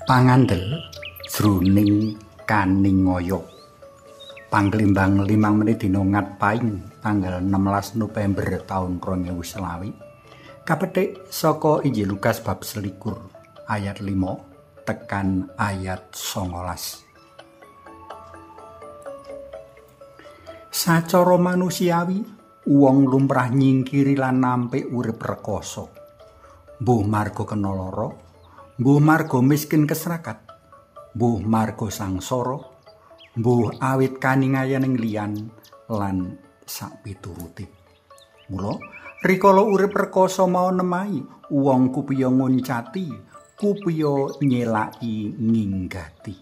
Pangandel jroning kaningaya. Panglimbang 5 menit dina ngat paing tanggal 16 November taun 2020. Kapetik saka Injil Lukas bab 21 ayat 5 tekan ayat 19. Sacara manusiawi, wong lumrah nyingkiri lan nampik urip rekoso. Mbuh marga kena lara, mbuh marga miskin kesrakat, mbuh marga sangsara, mbuh awit kaningayaning liyan lan sakpiturute. Mula rikala urip rekoso mau nemahi, wong kupiya nguncati, kupiya nyelaki nginggati.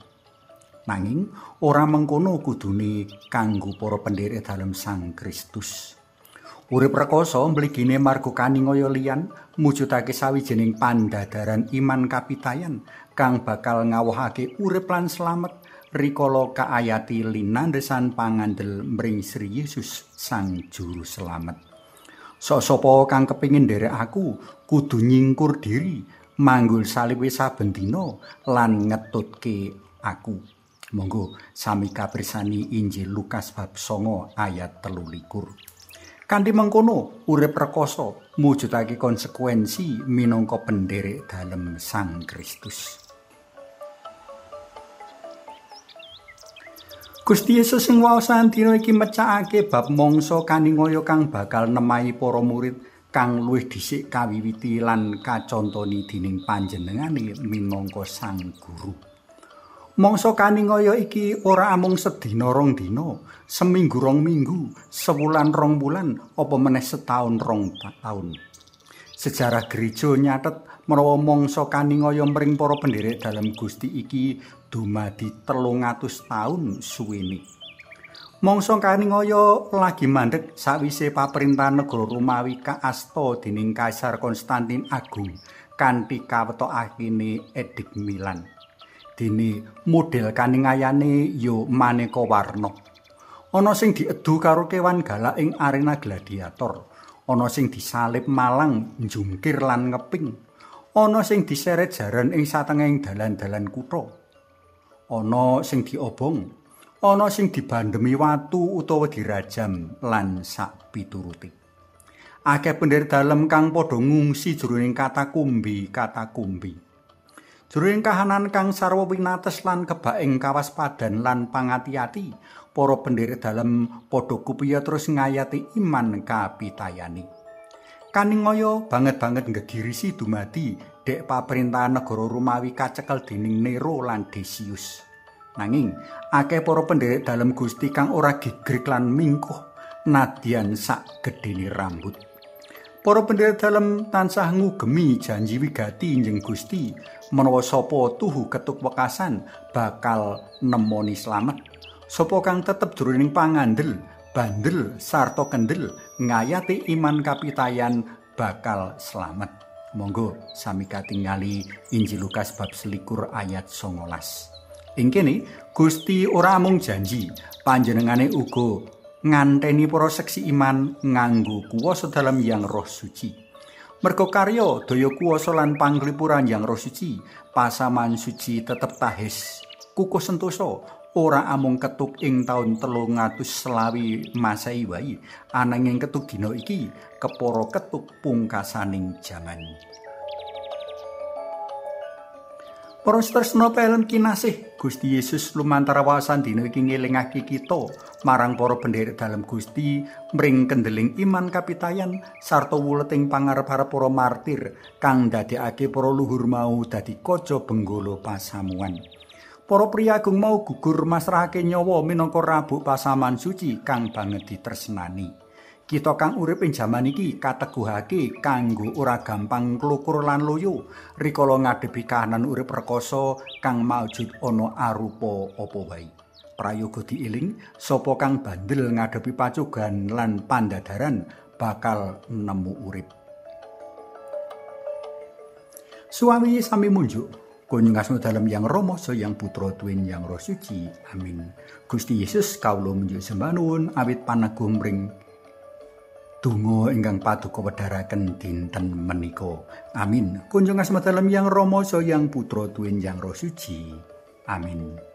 Nanging ora mengkono kudune kanggo para pendherek dalem Sang Kristus. Urip rekoso mligine marga kaningaya liyan mujudake sawijining pandadaran iman kapitayan kang bakal ngawohake urip lan slamet rikala kaayati linandesan pangandel mring Sri Yesus Sang Juru Slamet. Sok sapa kang kepingin nderek aku kudu nyingkur diri, manggul salibe saben dina lan ngetutke aku. Monggo sami kapirsani Injil Lukas bab 9 ayat 23. Kanthi mengkono urip rekoso mujudake konsekuensi minangka pendherek dalem Sang Kristus. Gusti Yesus sing waosan dina iki mecakake bab mangsa kaningaya kang bakal nemahi para murid kang luwih dhisik kawiwiti lan kacontoni dening panjenengane minangka Sang Guru. Mangsa kaningaya iki ora amung sedina rong dina, seminggu rong minggu, sewulan rong wulan, apa meneh setaun rong taun. Sejarah gereja nyatet menawa mangsa kaningaya mring para pendherek dalem Gusti iki dumadi 300 taun suwene. Mangsa kaningaya lagi mandeg sawise paperintahan negara Romawi kaasta dening Kaisar Konstantin Agung kanthi kawetokakene Edik Milan. Dene model kaningayane ya maneka warna. Ana sing diedu karo kewan galak ing arena gladiator, ana sing disalib malang, njungkir lan ngeping, ana sing diseret jaran ing satengahing dalan-dalan kutha, ana sing diobong, ana sing dibandemi watu utawa dirajam lan sakpiturute. Akeh pendherek dalem kang padha ngungsi jroning katakumbi-katakumbi. Jroning kahanan kang sarwa winates lan kebak ing kawaspadan lan pangati-ati, para pendherek dalem padha kupiya terus ngayati iman kapitayane. Kaningaya banget-banget nggegirisi dumadi dek paperintahan negara Romawi kacekel dening Nero lan Decius. Nanging akeh para pendherek dalem Gusti kang ora gigrik lan mingkuh nadyan sak gedhene rambut. Para pendherek dalem tansah ngugemi janji wigati njeng Gusti menawa sapa tuhu ketuk wekasan bakal nemoni slamet. Sapa kang tetep jroning pangandel, bandel sarta kendel ngayati iman kapitayan bakal slamet. Monggo sami katingali Injil Lukas bab 21 ayat 19. Ing kene Gusti ora amung janji, panjenengane uga nganteni para seksi iman nganggo kuwasa dalem Yang Roh Suci. Merga karya daya kuwasa lan panglipuran Yang Roh Suci, pasaman suci tetep tahis kukuh sentosa ora amung ketuk ing taun 320 Masehi wae, ananging ketuk dina iki kepara ketuk pungkasaning jaman. Para tresna pelem kinasih, Gusti Yesus lumantar waosan dina iki ngelingake kita marang para pendherek dalem Gusti mring kendeling iman kapitayan sarta wuleting pangarep-arep para martir kang ndadekake para luhur mau dadi kaca benggala pasamuan. Para priyagung mau gugur masrahake nyawa minangka rabuk pasaman suci kang banget ditresnani. Kita kang urip ing jaman iki kateguhake kanggo ora gampang nglukur lan loyo rikala ngadepi kahanan urip rekoso kang maujud ana arupa apa wae. Prayoga dieling, sapa kang bandel ngadepi pacogan lan pandadaran bakal nemu urip. Suami sami munjuk kunjung asma dalem Yang Rama, Yang Putra tuwin Yang Roh Suci. Amin. Gusti Yesus kawula munjuk sembah nuwun awit paneguh mring Donga ingkang paduka wedharaken dinten menika. Amin. Kunjung asma dalem Yang Rama Yang Putra tuwin Yang Roh Suci. Amin.